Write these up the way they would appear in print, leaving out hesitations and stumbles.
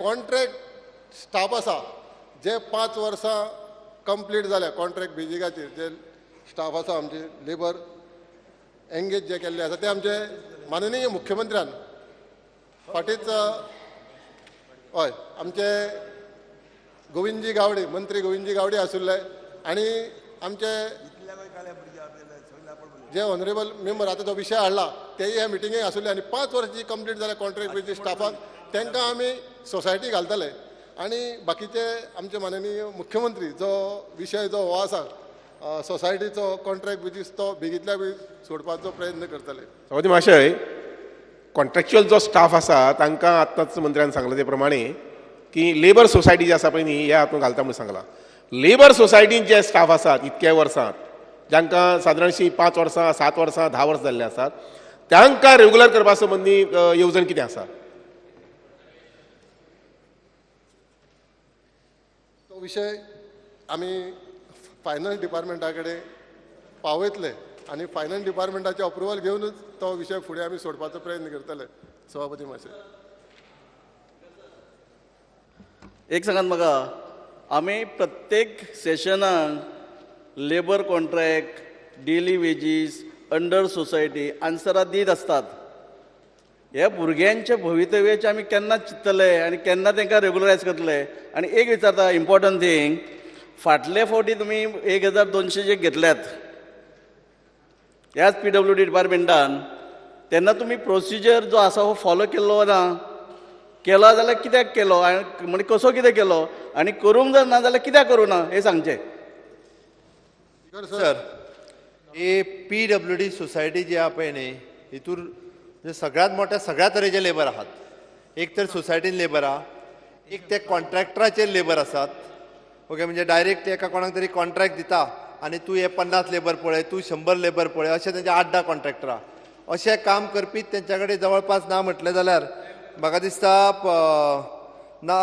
Contract staff आसा जे 5 वर्सां complete जाल्या कॉन्ट्रॅक्ट बेजिकाचेर जे स्टाफ आसा आमचे लेबर एंगेज जे केल्ले आसा ते आमचे माननीय मुख्यमंत्र्यान फाटींच हय आमचे गोविंदजी गावडे, मंत्री गोविंदजी गावडे आशिल्ले आनी आमचे जे ऑनरेबल मेंबर आतां जो विशय हाडला तेय ह्या मिटिंगेक आशिल्ले आनी 5 वर्सां जी कंप्लीट जाल्या कॉन्ट्रॅक्ट बेजीस स्टाफाक तांकां आमी सोसायटी घालतले आनी बाकीचे आमचे माननीय मुख्यमंत्री जो विशय जो हो आसा सोसायटीचो कॉन्ट्रॅक्ट बेजीस तो बेगीतल्या बेगीन सोडपाचो प्रयत्न करतले. सभापती महाशय, कॉन्ट्रॅक्च्युअल जो स्टाफ आसा तांकां आत्ताच मंत्र्यान सांगलां ते प्रमाणे की लेबर सोसायटी जी आसा पळय न्ही ह्या हातूंत घालता म्हणून सांगलां. लेबर सोसायटीन जे स्टाफ आसात इतक्या वर्सांत जांकां सादारणशी 5 वर्सां 7 वर्सां 10 वर्सां जाल्ले आसात तांकां रेगुलर करपा संबंदी येवजण कितें आसा? तो विशय आमी फायनान्स डिपार्टमेंटा कडेन पावयतले आनी फायनान्स डिपार्टमेंटाचें अप्रुवल घेवनूच तो विशय फुडें आमी सोडपाचो प्रयत्न करतले. सभापती मातशें एक सांगात म्हाका, आमी प्रत्येक सेशनाक labour contract, daily wages, under society आन्सरां दीत आसतात. ह्या भुरग्यांच्या भवितव्याचें आमी केन्ना चिंततले आनी केन्ना तांकां रेगुलरायज करतले? आनी एक विचारता इम्पॉर्टंट थींग, फाटले फावटी तुमी 1200 जे घेतल्यात ह्याच PWD डिपार्टमेंटान, तेन्ना तुमी प्रोसिजर जो आसा हो फॉलो केल्लो ना? केला जाल्यार कित्याक केलो आनी म्हणजे कसो कितें केलो आनी करूंक जर ना जाल्यार कित्याक करूं ना हें सांगचें. सर, ही PWD society जी आहा पळय न्ही, हितूर सगळ्यात मोठ्या सगळ्या तरेचे लेबर आहात. एक तर सोसायटीन लेबर आहा, एक ते कॉन्ट्रॅक्टराचेर लेबर आसात. ओके, म्हणजे डायरेक्ट एका कोणाक तरी कॉन्ट्रॅक्ट दिता आनी तूं हे 50 लेबर पळय, तूं 100 लेबर पळय, अशें तेंचे 8-10 कॉन्ट्रॅक्टर आहा. अशें काम करपी तेंच्या कडेन जवळपास ना म्हटलें जाल्यार म्हाका दिसता ना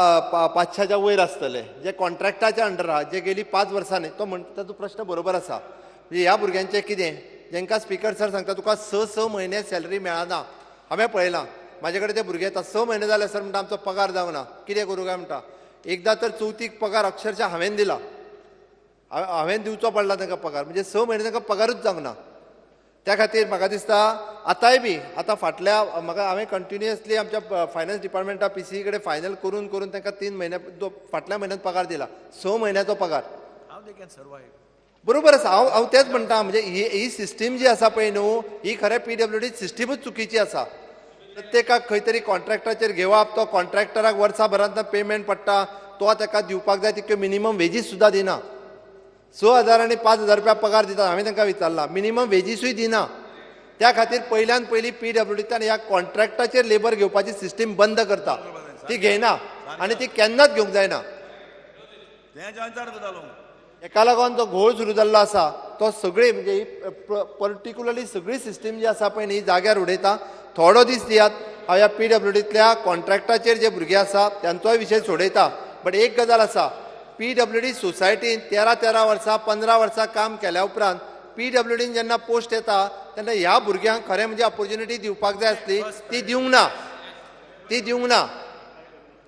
500च्या वयर आसतले जे कॉन्ट्रॅक्टाच्या अंडर आहा, जे गेली 5 वर्सांनी. तो म्हणटा ताजो प्रश्न बरोबर आसा. म्हणजे ह्या भुरग्यांचें कितें, जेंकां स्पिकर सर सांगता तुका 6-6 म्हयने सॅलरी मेळना. हांवें पळयलां, म्हाजे कडेन ते भुरगे येता, 6 म्हयने जाले सर म्हणटा आमचो पगार जावंक ना, कितें करूं काय म्हणटा. एकदां तर चवथीक पगार अक्षरशः हांवें दिला, हांवें दिवचो पडला तांकां पगार, म्हणजे 6 म्हयने तांकां पगारूच जावंक ना. त्या खातीर म्हाका दिसता आतांय बी आतां फाटल्या म्हाका हांवें कंटिन्युअसली आमच्या फायनान्स डिपार्टमेंटा PCE कडेन फायनल करून करून तांकां 3 म्हयने फाटल्या म्हयन्यात पगार दिला, 6 म्हयन्याचो पगार. बरोबर आसा. हांव तेंच म्हणटा, म्हणजे ही सिस्टीम जी आसा पळय न्हू, ही खरें PWD सिस्टीमूच चुकीची आसा. प्रत्येकाक खंय तरी कॉन्ट्रॅक्टाचेर घेवप, तो कॉन्ट्रॅक्टराक वर्सा भरांत पेमेंट पडटा, तो ताका दिवपाक जाय तितक्यो मिनिमम वेजीस सुद्दां दिना. 6,000 आनी 5,000 रुपया पगार दितात. हांवें तांकां विचारलां, मिनिमम वेजीसूय दिना. त्या खातीर पयल्यान पयलीं PWDंतल्यान ह्या कॉन्ट्रॅक्टाचेर लेबर घेवपाची सिस्टीम बंद करता. ती घेयना आनी ती केन्नाच घेवंक जायना. हेका लागून जो घोळ सुरू जाल्लो आसा तो सगळी म्हणजे ही पर्टिक्युलरली सगळी सिस्टीम जी आसा पळय न्ही जाग्यार उडयता. थोडो दीस दियात, हांव ह्या PWDंतल्या कॉन्ट्रॅक्टाचेर जे भुरगे आसा तांचोय विशय सोडयता. बट एक गजाल आसा, PWD सोसायटीन 13-13 वर्सां 15 वर्सां काम केल्या उपरांत PWDन जेन्ना पोस्ट येता तेन्ना ह्या भुरग्यांक खरें म्हणजे ऑपोर्च्युनिटी दिवपाक जाय आसली, ती दिवंक ना, ती दिवंक ना,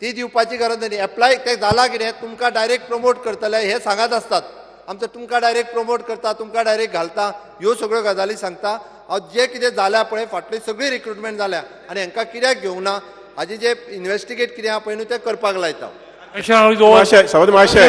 ती दिवपाची गरज न्ही. एप्लाय तें जालां कितें, तुमकां डायरेक्ट प्रमोट करतले हे सांगत आसतात. आमचो तुमकां डायरेक्ट प्रमोट करता, तुमकां डायरेक्ट घालता, ह्यो सगळ्यो गजाली सांगता. हांव जे कितें जाल्या पळय फाटली सगळी रिक्रुटमेंट जाल्या आनी हांकां कित्याक घेवंक ना हाजें जे इन्वेस्टिगेट कितें आहा पळय न्हू तें करपाक लायता. सभापती महाशय,